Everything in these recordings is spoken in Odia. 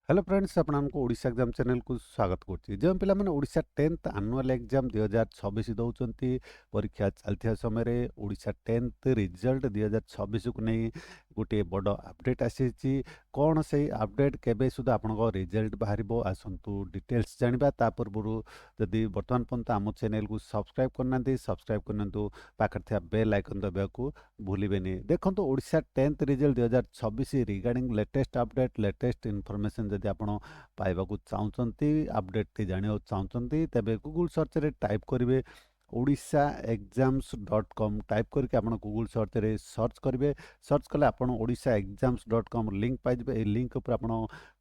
ହ୍ୟାଲୋ ଫ୍ରେଣ୍ଡସ୍, ଆପଣଙ୍କୁ ଓଡ଼ିଶା ଏକ୍ଜାମ୍ ଚ୍ୟାନେଲକୁ ସ୍ୱାଗତ କରୁଛି। ଯେଉଁ ପିଲାମାନେ ଓଡ଼ିଶା 10th annual exam 2026 ଦେଉଛନ୍ତି, ପରୀକ୍ଷା ଚାଲିଥିବା ସମୟରେ ଓଡ଼ିଶା 10th result 2026କୁ ନେଇ ଗୋଟିଏ ବଡ଼ ଅପଡ଼େଟ୍ ଆସିଛି। କ'ଣ ସେଇ ଅପଡ଼େଟ୍, କେବେ ସୁଦ୍ଧା ଆପଣଙ୍କ ରେଜଲ୍ଟ ବାହାରିବ, ଆସନ୍ତୁ ଡିଟେଲ୍ସ ଜାଣିବା। ତା ପୂର୍ବରୁ ଯଦି ବର୍ତ୍ତମାନ ପର୍ଯ୍ୟନ୍ତ ଆମ ଚ୍ୟାନେଲକୁ ସବସ୍କ୍ରାଇବ୍ କରିନାହାନ୍ତି, ସବସ୍କ୍ରାଇବ୍ କରିନିଅନ୍ତୁ। ପାଖରେ ଥିବା ବେଲ୍ ଆଇକନ୍ ଦବାଇବାକୁ ଭୁଲିବେନି। ଦେଖନ୍ତୁ, Odisha 10th result 2026 regarding latest update, latest information ଯଦି ଆପଣ ପାଇବାକୁ ଚାହୁଁଛନ୍ତି, ଅପଡ଼େଟ୍ଟି ଜାଣିବାକୁ ଚାହୁଁଛନ୍ତି, ତେବେ ଗୁଗୁଲ୍ ସର୍ଚ୍ଚରେ ଟାଇପ୍ କରିବେ odishaexams.com। Type କରିକି ଆପଣ ଗୁଗୁଲ୍ ସର୍ଚ୍ଚରେ ସର୍ଚ୍ଚ କରିବେ। ସର୍ଚ୍ଚ କଲେ ଆପଣ odishaexams.com link ପାଇଯିବେ। ଏଇ ଲିଙ୍କ୍ ଉପରେ ଆପଣ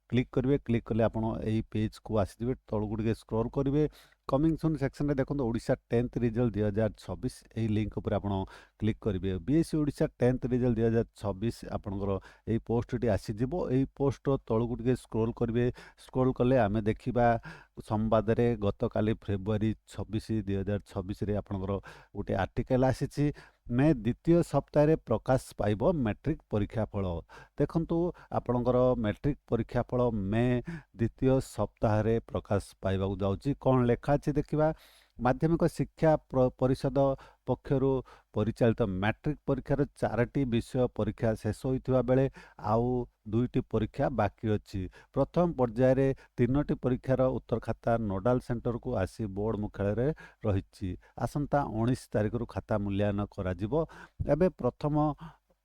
କ୍ଲିକ୍ କରିବେ। କ୍ଲିକ୍ କଲେ ଆପଣ ଏଇ ପେଜ୍କୁ ଆସିଯିବେ। ତଳକୁ ଟିକେ ସ୍କ୍ରୋଲ୍ କରିବେ। କମିଂ ସୁନ୍ ସେକ୍ସନରେ ଦେଖନ୍ତୁ, ଓଡ଼ିଶା 10th result 2026। ଏଇ ଲିଙ୍କ୍ ଉପରେ ଆପଣ କ୍ଲିକ୍ କରିବେ। ବିଏସ୍ଇ ଓଡ଼ିଶା 10th result 2026 ଆପଣଙ୍କର ଏଇ ପୋଷ୍ଟଟି ଆସିଯିବ। ଏଇ ପୋଷ୍ଟର ତଳକୁ ଟିକେ ସ୍କ୍ରୋଲ୍ କରିବେ। ସ୍କ୍ରୋଲ୍ କଲେ ଆମେ ଦେଖିବା, ସମ୍ବାଦରେ ଗତକାଲି ଫେବୃଆରୀ 26, 2026ରେ ଆପଣଙ୍କର ଗୋଟେ ଆର୍ଟିକଲ୍ ଆସିଛି, "ମେ ଦ୍ୱିତୀୟ ସପ୍ତାହରେ ପ୍ରକାଶ ପାଇବ ମେଟ୍ରିକ୍ ପରୀକ୍ଷା ଫଳ"। ଦେଖନ୍ତୁ, ଆପଣଙ୍କର ମେଟ୍ରିକ୍ ପରୀକ୍ଷା ଫଳ ମେ ଦ୍ୱିତୀୟ ସପ୍ତାହରେ ପ୍ରକାଶ ପାଇବାକୁ ଯାଉଛି। କ'ଣ ଲେଖା ଅଛି ଦେଖିବା। ମାଧ୍ୟମିକ ଶିକ୍ଷା ପରିଷଦ ପକ୍ଷରୁ ପରିଚାଳିତ ମାଟ୍ରିକ ପରୀକ୍ଷାର ଚାରୋଟି ବିଷୟ ପରୀକ୍ଷା ଶେଷ ହୋଇଥିବା ବେଳେ ଆଉ ଦୁଇଟି ପରୀକ୍ଷା ବାକି ଅଛି। ପ୍ରଥମ ପର୍ଯ୍ୟାୟରେ ତିନୋଟି ପରୀକ୍ଷାର ଉତ୍ତର ଖାତା ନୋଡାଲ ସେଣ୍ଟରକୁ ଆସି ବୋର୍ଡ ମୁଖ୍ୟାଳୟରେ ରହିଛି। ଆସନ୍ତା 19 ତାରିଖରୁ ଖାତା ମୂଲ୍ୟାୟନ କରାଯିବ। ଏବେ ପ୍ରଥମ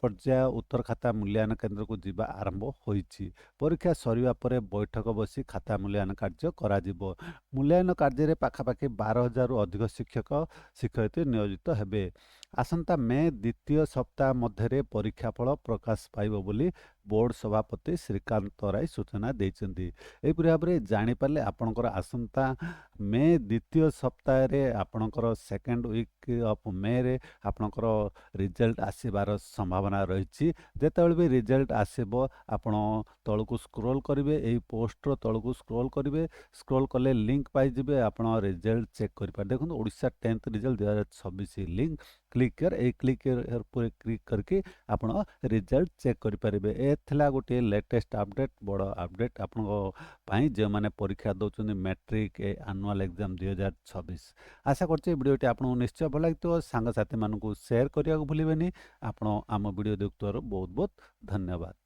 ପର୍ଯ୍ୟାୟ ଉତ୍ତର ଖାତା ମୂଲ୍ୟାୟନ କେନ୍ଦ୍ରକୁ ଯିବା ଆରମ୍ଭ ହୋଇଛି। ପରୀକ୍ଷା ସରିବା ପରେ ବୈଠକ ବସି ଖାତା ମୂଲ୍ୟାୟନ କାର୍ଯ୍ୟ କରାଯିବ। ମୂଲ୍ୟାୟନ କାର୍ଯ୍ୟରେ ପାଖାପାଖି 12,000ରୁ ଅଧିକ ଶିକ୍ଷକ ଶିକ୍ଷୟିତ୍ରୀ ନିୟୋଜିତ ହେବେ। ଆସନ୍ତା ମେ ଦ୍ୱିତୀୟ ସପ୍ତାହ ମଧ୍ୟରେ ପରୀକ୍ଷା ଫଳ ପ୍ରକାଶ ପାଇବ ବୋଲି ବୋର୍ଡ ସଭାପତି ଶ୍ରୀକାନ୍ତ ତରାଇ ସୂଚନା ଦେଇଛନ୍ତି। ଏହିପରି ଭାବରେ ଜାଣିପାରିଲେ, ଆପଣଙ୍କର ଆସନ୍ତା ମେ ଦ୍ୱିତୀୟ ସପ୍ତାହରେ, ଆପଣଙ୍କର ସେକେଣ୍ଡ ୱିକ୍ ଅଫ୍ ମେରେ ଆପଣଙ୍କର ରେଜଲ୍ଟ ଆସିବାର ସମ୍ଭାବନା ରହିଛି। ଯେତେବେଳେ ବି ରେଜଲ୍ଟ ଆସିବ, ଆପଣ ତଳକୁ ସ୍କ୍ରୋଲ୍ କରିବେ। ଏଇ ପୋଷ୍ଟର ତଳକୁ ସ୍କ୍ରୋଲ୍ କରିବେ। ସ୍କ୍ରୋଲ୍ କଲେ ଲିଙ୍କ୍ ପାଇଯିବେ, ଆପଣ ରେଜଲ୍ଟ ଚେକ୍ କରିପାରିବେ। ଦେଖନ୍ତୁ, Odisha 10th result 2026 link, click here. ଏଇ କ୍ଲିକ୍ here ଉପରେ କ୍ଲିକ୍ କରିକି ଆପଣ ରେଜଲ୍ଟ ଚେକ୍ କରିପାରିବେ। ଏ ଥିଲା ଗୋଟିଏ ଲେଟେଷ୍ଟ ଅପଡ଼େଟ୍, ବଡ଼ ଅପଡ଼େଟ୍ ଆପଣଙ୍କ ପାଇଁ, ଯେଉଁମାନେ ପରୀକ୍ଷା ଦେଉଛନ୍ତି ମେଟ୍ରିକ୍ ଆନୁଆଲ୍ ଏକ୍ଜାମ୍ 2026। ଆଶା କରୁଛି ଏ ଭିଡ଼ିଓଟି ଆପଣଙ୍କୁ ନିଶ୍ଚୟ ଭଲ ଲାଗିଥିବ। ସାଙ୍ଗସାଥିମାନଙ୍କୁ ସେୟାର କରିବାକୁ ଭୁଲିବେନି। ଆପଣ ଆମ ଭିଡ଼ିଓ ଦେଖୁଥିବାରୁ ବହୁତ ବହୁତ ଧନ୍ୟବାଦ।